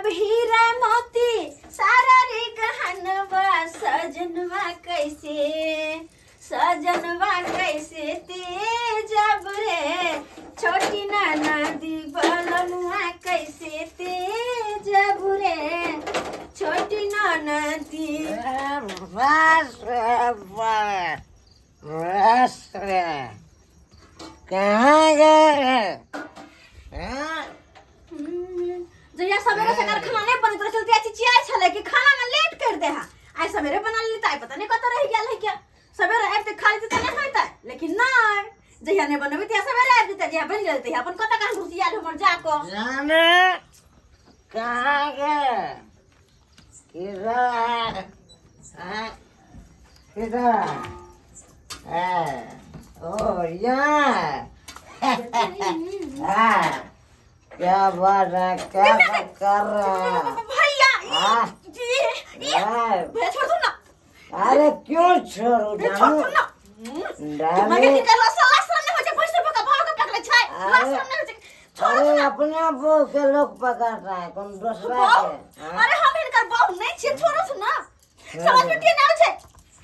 हीरा मोती सारा रे गहनवा सजनवा कैसे, सजनवा कैसे तेजब रे, छोटी नाना दी बलनुआ कैसे तेजब रे, छोटी नाना दी। कहाँ गए हाँ? जहिया सवेरे से खाना नहीं बनैत रहै छलै चिचियाइ छलै कि खाना में लेट कर दे हा। आइ सवेरे बना लेली तऽ आइ पता नहीं कतऽ रहि गेल है क्या। सवेरे आबि तऽ खा लेतै तऽ नहि होइतै, लेकिन नहि, जहिया नहि बनेबै तहिया सवेरे आबि जेतै, जहिया बनि गेलै तहिया अपन कतऽ कहाँ घुसियाल हमर जा कऽ। जाने कहाँ गए, किधर हाँ? किधर है? ओ यहाँ हाँ, क्या बात है, क्या बात कर रहा है भैया? हाँ? जी ई हाँ, भैया छोड़ दो ना। अरे क्यों छोड़ू? छोड़ जानू दो ना। डाले मगर की करला साला, शरम नहीं होइ छै, भैंस पका भाव के पकड़े छै, अरे। शरम नहीं होइ छै, छोड़ अरे दो ना। अपना बहू के लोग पकड़ रहा है, कौन दूसरा बहू? के हाँ? अरे हम हिनकर बहू नहीं छियै, छोड़ो ना, समझ में के ना छै।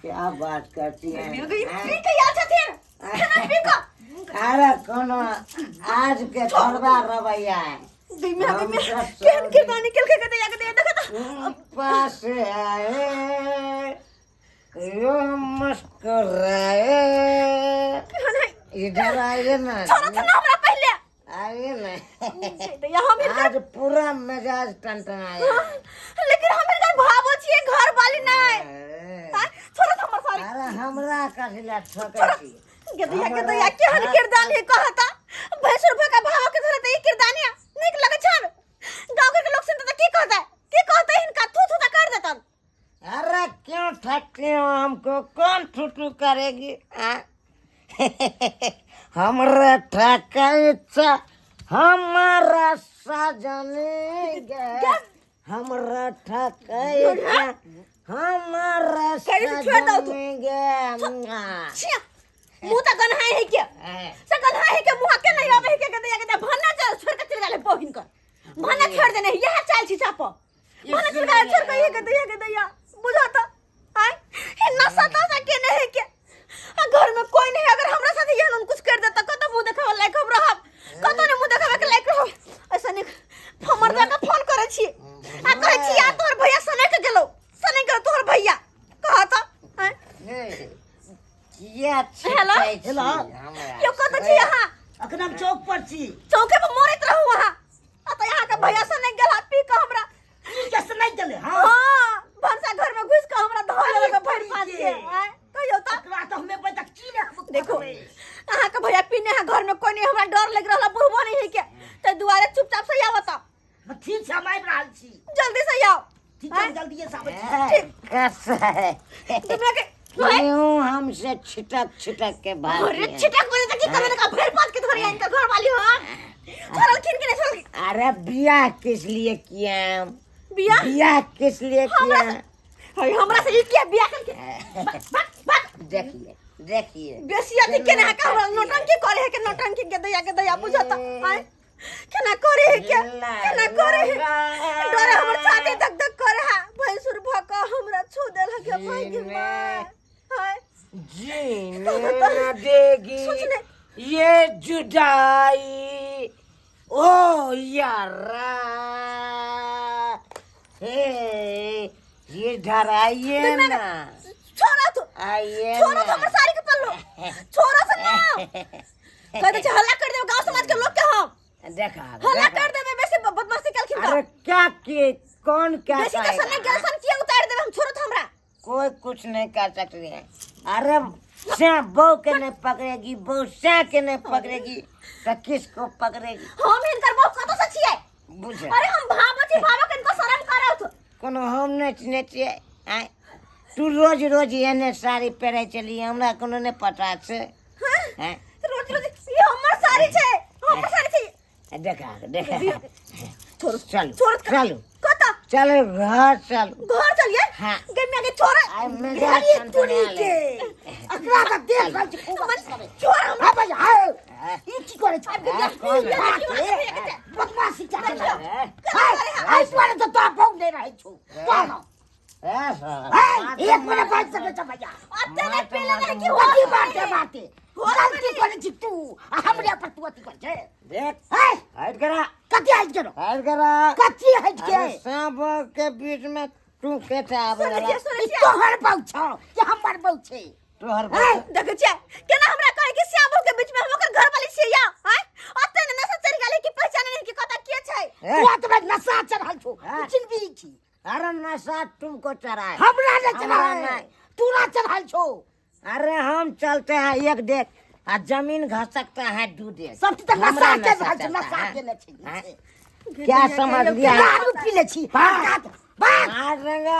क्या बात करती है हाँ? पी के आयल छथिन, खाना पी के। अरे कोनो आज के थोड़ा रवैया है। दिम्या हम दिम्या सब केहन किरदानी निकल के गदैया गदैया देखत। तुम पास आए यो मुस्कुराए, इधर आइए ना। छोड़ो ना हमरा पहिले। आइए ना। दैया हम हिनकर आज पूरा मिजाज टनटनाया। लेकिन हम हिनकर भावो छियै, घर वाली नहीं। अरे छोड़ो हमर सारी। अरे हमरा कथी ला ठोकै छी? गदैया गदैया केहन किरदानी कहता, भैंसुर भका भाव के धरे त ई किरदानी नीक लगै छन? गाँव घर के लोग सुनते त की कहतै, की कहतै हिनका? थू थू त कर देतन। अरे क्यों ठगते हो हमको? कौन थू करेगी हाँ? हमरा ठका इच्छा हमारा सजने गे, हमरा ठका इच्छा हमारा कहीं से छोड़ दो तू। सजने गे। छिया मुंह त गन्हाय है के से गन्हाय है के, मुंह के नहीं आवे है के। गदैया गदैया भन्ना चल छोड़ के चल गेलै बहिन कर, भन्ना छोड़ देने यह चाल छी चाप भन्ना चल गेलै छोड़ के। ये गदैया गदैया बुझा त आय हे नशा तशा केने है के, आ घर में कोई नहीं, अगर हमरा साथ एहन कुछ कर देता कत मुंह देखावे लायक हम रहब? कत ने मुंह देखावे के लायक रहब? ऐसा नहीं, हमर जाके फोन करे छी आ कहै छी आ तोहर भैया सने के गेलो, सने के तोहर भैया कहता आय। किया हेलो? छिपै छी हेलो? हमरा? यो कत छी अहाँ? अखन हम चौक पर छी। चौके पर मरैत रहू अहाँ, आ त यहाँ के भैया सने गेला पी के हमरा। ई के सुनाइ देले? हाँ हाँ, भनसा घर में घुस के हमरा धो लेलक भरि पाँच के। आय कहियो त एकरा तऽ हमे बैठक की ने देखो अहाँ के भैया पीने है, घर में कोई नहीं, हमरा डर लग रहल, बुढ़बो नहीं है के, ते दुआरे चुपचाप से आवत। ठीक छै, हम आबि रहल छी। जल्दी से आओ। ठीक छै, हम जल्दिए से आबै छी। ए, कैसा है? तुमरा के क्यों हमसे छिटक छिटक के भाग? अरे छिटक बोले त की करबे का, भरि पाँच के धरी इनका घर वाली हो छोड़लखिन कि नहीं छोड़लखिन? अरे बियाह किस लिए किया हम? बियाह बियाह किस लिए हमरा किया? से हई हमरा से ई किया बियाह करके? भाग भाग भाग। देखिए देखिए, बेसी अथी केने है का, हमरा नौटंकी करे है के, नौटंकी के दैया के दैया बुझत आय केना करे है के, केना करे है? डरे हमर छाती धक धक करे है, भैंसुर भ क हमरा छू देल है के भाई के माय हाय। जीने न देगी सोचने ये जुदाई ओ यारा, हे इधर आइए ना। छोड़ा तो आइए छोड़ो तो ना। हमर साड़ी के पल्लू छोड़ो से ना, कह दे हल्ला कर देबे गांव समाज के लोग के हम। देखा हल्ला देखा। कर देबे, बेसी बदमाशी केलखिन अरे त क्या किए, कौन क्या बेसी त कहेगा? सने गेल सन किया उतार देबे हम, छोड़ो तो हमरा। कोई कुछ नहीं कर सकती है। अरे से बहू के नहीं पकड़ेगी, बहू से के नहीं पकड़ेगी तो किसको पकड़ेगी? हम हिनकर बहू कतौ से छियै? बुझ अरे हम भाबो छी, भाबो के इनको शरम करत। कोनो हम नहीं चिन्है छियै आँय? तू रोज रोज एने साड़ी पहिरै छली, हमरा कोनो नहि पता छै। आँय? रोज रोज ई हमर साड़ी छै, हमर साड़ी छै। देखा देखा। छोड़ चलू छोड़। चलू। कत? चलो घर चलू। घर चलिए? हाँ। गई में के छोड़। आइ मेजा अरे तोरी के एकरा तऽ देख रहल छी खूब। छोड़ हमरा। हाँ भाई, हाँ। ई की करै छै? कौन है? बदमाशी क्या करै छै? आइ दुआरे तऽ तोरा बहु नहि रहै छौ तोरा। ए साला, है, एक मिनट बाजि सकै छ भैया? अते नहि पीले नहीं कि कथी बाटे बाटे गलती करै छी तू आ हमरे पर तू अथी करै छै? देख, है, हट करा। कथी हटि गेलो? हट करा। कथी हटि अरे के? सांप के बीच में तू कैसे आवे वाला? ई तोहर बहु छौ कि हमर बहु छै? तोहर है? देखै छियै केना हमरा कहै कि श्याम के बीच में हम ओकर घर वाली छियै या आय अते ने नशा चढ़ि गेलै कि पहचाने नहीं कि कतऽ के छै। तू तोरा नशा चढ़ल छौ, तू चिन्हबी छी? अरे नशा तुमको चढ़ा है। हमरा नहि हमरा चढ़ल, नहि। तोरा चढ़ल छौ। अरे हम चलते हैं एक देख आ जमीन घसकता है दू देख। सब चीज तऽ हमरा नशा के नशा रहल छै, चढ़ता नशा है। के नहि छै। क्या समझ लिया? दारू पी ले छी, भाग भाग। मार देंगे,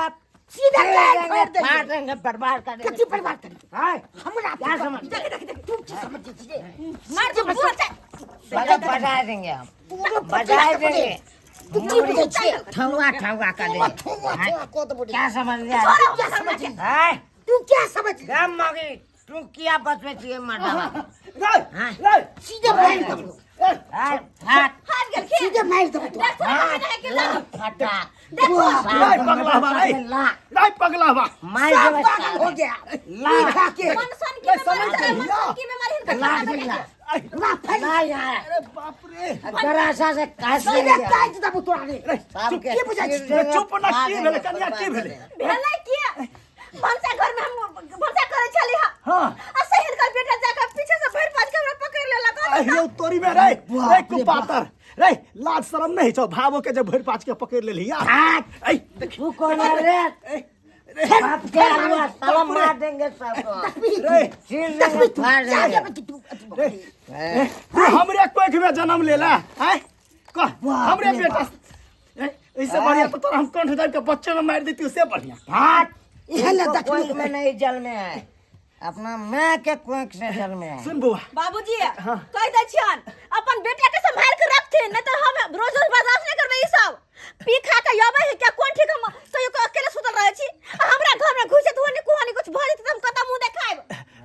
सीधे चीर पैर देंगे, फोड़ देंगे। फाड़ देंगे, बर्बाद कर देंगे। कथी बर्बाद करी? हाँ, हमरा क्या समझ? देख देख देख, तू की समझ छी रे? मार दे बुआ छै। बजा बजा देंगे हम, तू बजा देंगे। तू की बुझै छी? ठुआ ठुआ कर देंगे। थुआ थुआ को तो क्या समझ लिया? तू क्या समझ? हाँ? तू क्या समझ? राम मांगी तू क्या बचवे चाहिए मर्दावा? रे हाँ। रे। सीधे मार देबो। हाँ, हाँ, हाथ गेलखिन। सीधे मार देबो तोरा। देख थोड़ा नहीं कि ला। फटा। देखो। रे पगला बा रे। ला। रे पगला बा। मार सब देबे। पागल हो गया। ला। खा के मन सन की समझ बीमारी, मन गई, सन की बीमारी हिनकर ला खाना ला। ला फैल। ला यार। अरे बाप रे। जरा सा से कास सीधे काट देबो तोरा रे। सबके की बुझै छी? चीर देंगे, चुप ना, फाड़ की देंगे, भेलै कनिया, की बर्बाद भेलै? कर देंगे। भेलै की, भनसा घर में हम भनसा करै छली हा। हाँ। आ से हिनकर बेटा जाकर पीछे से भरि पाँच के हमरा पकड़ लेलक। अहियो तोरी में रे रे कुपातर रे, लाज शरम नहीं छौ भावो के जब भरि पाँच के पकड़ लेलही यार? ऐ देख। तू कौन है रे? ऐ रे। बाप के आलुआ साला, मार देंगे सबको। रे। चीर देंगे, फाड़ जा देंगे। जा तू अथी रे तू हमरे कोख में जन्म लेला आय कह हमरे बेटा ए, ऐसे बढ़िया तो तोरा हम कंठ दाबि के बच्चे में मार देती, उससे बढ़िया। भाग। इहे ले। इनको देखली। कोख में नहीं जन्मे है, अपना माँ के कोख से जन्मे है। सुन बौआ। बाबूजी, कहि दै छियन अपन बेटा के संभाल के रखथिन, नहीं तो हम रोज रोज बर्दाश्त नहीं करबै। ई सब पी खा के अबै है क्या कोन ठीक? हम कहियो के अकेले सुतल रहै छी आ हमरा घर में घुसे तो होनी कुहानी कुछ भऽ जेतै तऽ हम कतऽ मुंह देखायब?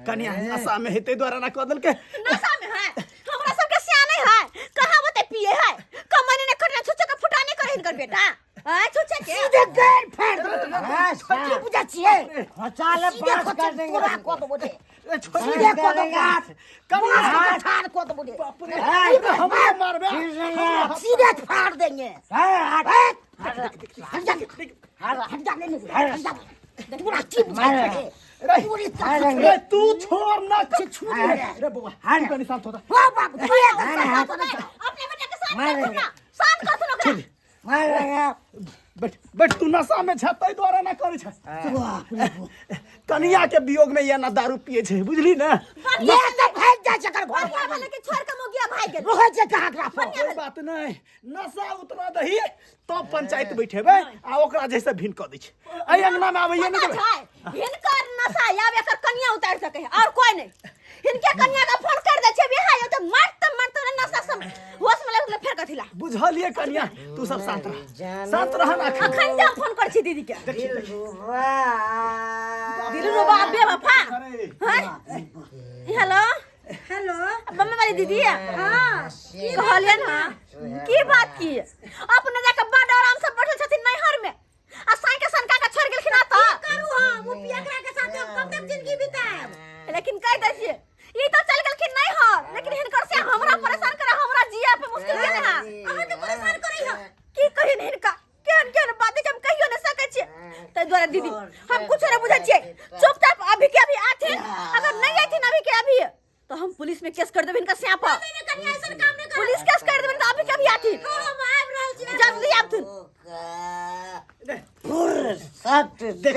कनिया नशा में हेतै द्वारा ना कऽ देलकै। नशा में है? हमरा सबके सियाने है, कहाँ ओते पिए है? कमनी ने खटना छुच्चे के फुटानी करे हिनकर बेटा आ छुच्चे के सीधे गैर फेर देबो तोरा। हाँ, की बुझै छियै? खोचाले सीधे पास कर देंगे। तोरा को देबो रे। ए, छोड़। सीधे को देबो। कनिया। बाँस के ठाड़ को देबो रे। बाप रे, हमरे मारबे? चीर देंगे। सीधे फाड़ देंगे। हाँ, हट जा, हट जा, नहीं नहीं, हट जा। तोरा की बुझै छै? रे। पूरी रे तू छोड़ ना छूट रे। रे बौआ, तू कनी शांत हो जा। वाह बाप, तू एक मार। अपने बेटा के शांत मार। करथुन ना, शांत करथुन ओकरा। मार देंगे। बैठ बैठ, तू नशा में छै ताहि दुआरे ना करै छै। कनिया के वियोग में ये ना दारू पिए छै, बुझली ने? ये तऽ भागि जाइ छै एकर घर। बढ़िया भेलै कि छोड़ के मोगिया भागि गेल। रहै छै कहाँ एकरा पर? कोई बात नहीं, नशा उतरा दही तब पंचायत बैठेबै आ ओकरा जैसे भिन कऽ दै छै। एहि अंगना में आबैये नहि पता देबै। छै हिनकर नशा आब एकर कनिया उतारि सकै है और कोई नहीं। हिनके कनिया के फोन कर दै छै, बिहार आउ तऽ मारत मारत नशा सब होश में लगल फेर कथिला। बुझलिए कनिया, तू सब शांत रह, शांत रह ना। अखन से हम फोन कर छी दीदी के। दिलरुबा। दिलरुबा बेवफा। अरे। हैं, हेलो हेलो। मम्मी वाली दीदी। हाँ। कहलियन हँ की बात की अपने जाके बड आराम से बैठल छथिन नैहर में आ साई के सनका के छोड़ गेलखिन त करू हम? उ पियकरा के साथ हम कब तक जिंदगी बिताएब? लेकिन कह दै छियै ई तो चल गेलखिन नैहर, लेकिन हिनकर से हमरा परेशान करे, हमरा जिया पे मुश्किल केने है। अहाँके परेशान करै है? की कहिन हिनका, केहन केहन बात छै, हम कहियो नहि सकै छियै। ताहि दुआरे दीदी हम कुछो नहि बुझै छियै, चुपचाप अभी के अभी आथिन। अगर नहीं आथिन अभी के अभी तो हम पुलिस में केस कर देबै हिनका स्याह पर। नहीं नहीं कनिया, ऐसन काम नहीं कर। पुलिस केस कर देबै तऽ अभी के अभी आथिन। हाँ, हम आबि रहल छी। जल्दी आबथिन। फुर्सत से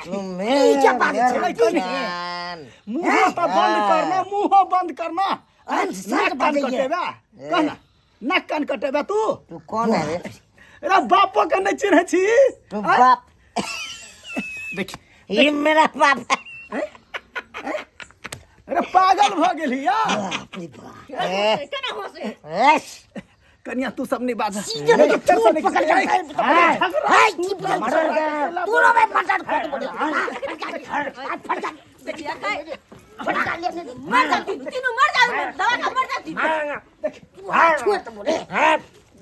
तुम्हें ई क्या बात छै? मेरे जान। मुंह तो बंद करना, मुंह बंद करना। अनसठ नाक कान बजैये। कटेबे कह ना, नाक कान कटेबे तू। तू कौन है रे? अरे बापो के नहीं चिन्है छी? तू बाप? देखी। ये मेरा बाप है। अरे पागल भऽ गेलही यार। बाप रे बाप। केना हँसै? एस, कनिया, तू सब नहीं बाजा। सीधे नहीं, चूल पकड़ के हाय, की बुझै छै? मर्डर कर। तोरो में मर्डर कर देबो रे। फट जा। देखिए। फटका लेने दे। मर जा तीनू, तीनू मर जा, दवा का मर जा तीनू। छुए तो बोले।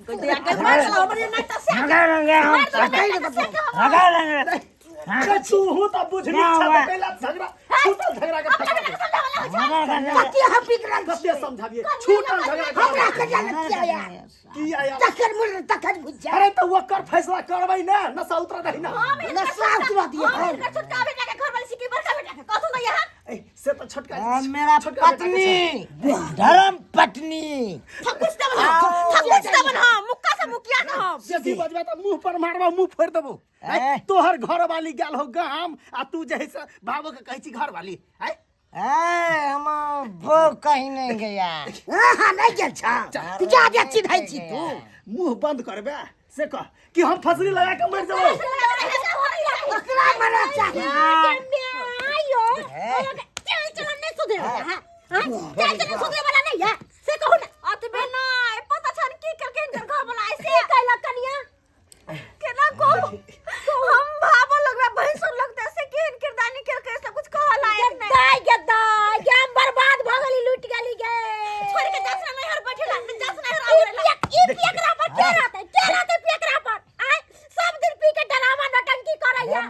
दया के मर चला हमर नहीं त से भगाएंगे हम मार दो बेटा के से के हम अरे तू हूँ तो बुझनी ना छा हुआ। तो कैला झगड़ा छूटल झगड़ा के अपना बेटा के समझावला होइ छै। कते हम बिगड़ल छी। कते समझाबिए छूटल झगड़ा के हमरा के जाने किया यार। की आया तखन मुड़ तखन बुझ जा। अरे तो ओकर फैसला करबै ना, नशा उतरा दही ना। हम हिनकर नशा उतरा दिए हम हम। हिनकर छोटका बेटा के घर वाली छी कि बड़का बेटा के कहू न यहाँ। ए, से तो छोटका मेरा छोटका बेटा के पत्नी, धर्म पत्नी। थकुच देबन हम, थकुच देबन हम, मुक्का से मुकिया के हम। बेसी बजबा त मुंह पर मारबा, मुंह फोड़ देबो। ए। तोहर घर वाली गेल हो गाम आ तू जे है से बाबू के कहै छी घर वाली। आय ए, हम वो कहीं नहीं गया। हाँ हाँ नहीं गेल छा। तू जा जा चिन्है छी तू। मुंह बंद करबे से कह कि हम फसरी लगा के मर जेबो। ओकरा मरना चाही।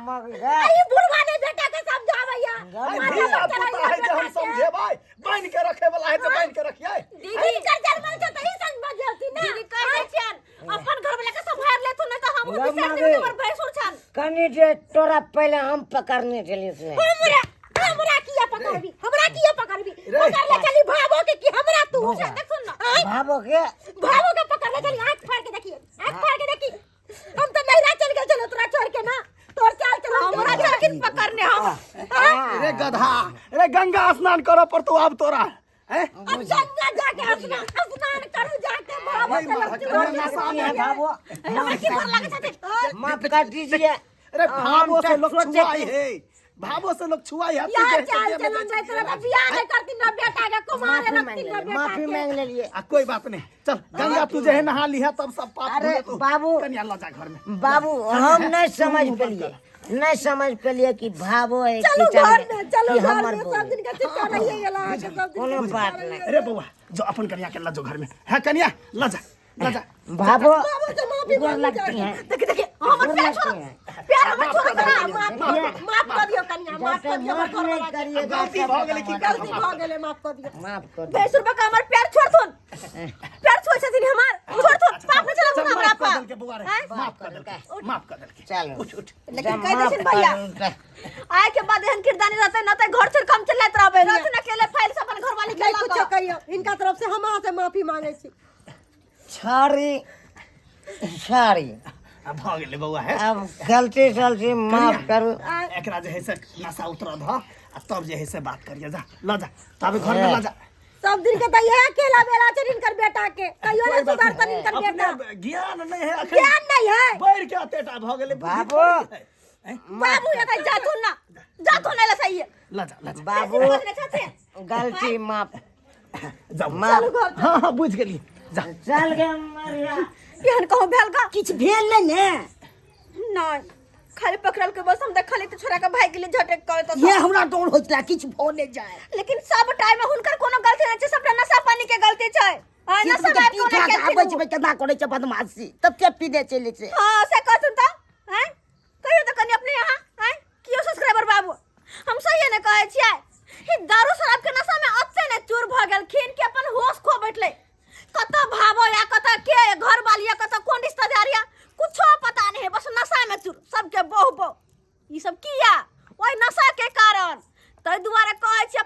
मगर बुढ़वा ने बेटा के समझावैया। आय धिया पुता है जे हम समझेबै, बान्हि के रखे वाला है त बान्हि के रखियै। दीदी कर जन्मल छ त ई संग बजौती ना। दीदी कह दै छियन अपन घर वाला के संभाल लेथु नहीं त हम बिसर देबै हमर भैंसुर छन। कनी जे तोरा पहले हम पकड़ने चली उसने। हमरा हमरा किया पकड़बी, हमरा किया पकड़बी? पकड़ ले चली भावो के कि हमरा तू देख सुन ना। भावो के, भावो के पकड़ ले चली। आंख फाड़ के देखी, आंख फाड़ के देखी। हम तो नैरा चल गेल चलो तोरा छोड़ के ना, तोर चाल चल हमरा चलकिन पकड़ने हम। रे गधा, रे गंगा स्नान करऽ पड़तौ आब तोरा। हैं? अब गंगा जाके स्नान स्नान करू जाके भावो नहीं से मरहक, लग रे नशा में भावो हमरा की डर लागै छथिन? माफ कर दीजिए। अरे भावो से हम लोग तो सोचे छुआई है, भावो से लोग छुआई है। तू यार जे चाल है से चलन जे नहीं तोरा बियाह नहीं करती ना बेटा के कुमारे माफी रखती मांग ना ले, बेटा माफी के। मांग ले लिए। आ कोई बात नहीं, चल गंगा तू जे है नहा लिहा तब सब पाप अरे धुले तू। बाबू। कनिया ल जा घर में। बाबू हम नहीं समझ पेलिए, नहीं समझ पेलिए कि भावो है चलू किचन घर में, चलू कि घर हमर में, बहू। सब दिन के चिंता नहीं है गेला अहाँके, सब दिन के कोनो चिंता बात नहीं नहीं। अरे बौआ जो अपन कनिया के ल जो घर में। है कनिया ल जा, ल जा। भावो बाबू से माफी गोर मांगू लगती जाके। है। देखी देखी हमर गोर प्यार लगती छोड़ो, है। प्यार हमर छोड़ो ना। माफ माफ कर दियो कनिया, माफ कर दियो हमर माफ घर नहीं वाला के। करिएगा, गलती भऽ गेलै की गलती भऽ गेलै, माफ कर दियो। माफ कर दो। भैंसुर पर हमर प्यार छोड़थुन, प्यार छोड़ छथिन हमर, छोड़थुन पाप नहीं चलथुन चल, हमरा माफ कर पर। देलकै बौआ रे, हैं? माफ कर देलकै, माफ कर देलकै। चलो। उठ उठ। लेकिन कह माफ देथिन भैया कर दो। आय के बाद एहन किरदानी रहते न त घर छोड़ के हम चलैत रहबै। रहथुन अकेले फाइल से अपन घर वाली के नहीं लऽ कुछो कऽ। कहियो, हिनका तरफ से हम अहाँ से माफी मांगे छी। Sorry sorry. आ भऽ गेलै बौआ है। अब गलती सलती माफ करू। एकरा जे है से नशा उतरा धऽ आ तब जे है से बात करिए। जा ल जा तब घर में ल जा। सब दिन के त इहे अकेला बेला छै हिनकर बेटा के, कहियो कोई नहीं बात सुधरतन नहीं। हिनकर बेटा। अपने ज्ञान नहीं है अखन। ज्ञान नहीं है। बढ़ के अतेटा भऽ गेलै बुद्धि बाबू। थोड़ी है। हैं? बाबू ये त जाथुन ना, जाथुन एला सही है। ल जा ल जा बाबू बजने छथिन। गलती माफ जाऊ। माफ। हाँ हाँ बुझ गेली जा। चल गए मरिया। एहन कहूँ भेल का किछु भेल नहीं ने? नहीं, खाली पकड़ल के बस हम देखली त छोरा के भाग गेली झटक के त। ये हमरा डर होइत छला किछु भऽ नहि जाय। लेकिन सब टाइम में हुनकर कोनो गलती नहीं छै, सबटा नशा पानी के गलती छै। हां नशा पी में कोनो खा के केलखिन आबै उ। छै केना करै छै बदमाशी, तब के पीने चलि छै। हां से कहथुन त हैं कहियो त कनी अपने यहाँ हैं कियो सब्सक्राइबर बाबू हम सही ने कहै छियै। ही दारू शराब के नशा में अत्ते ने चूर भ गेलखिन कि अपन होश खो बैठले। कत भावो या कत के घर वाली या कत कोन रिश्तेदार या कुछो पता नहीं है, बस नशा में चूर सबके बहु बहु। ई सब किया ओहि नशा के कारण। ताहि दुआरे कहै छी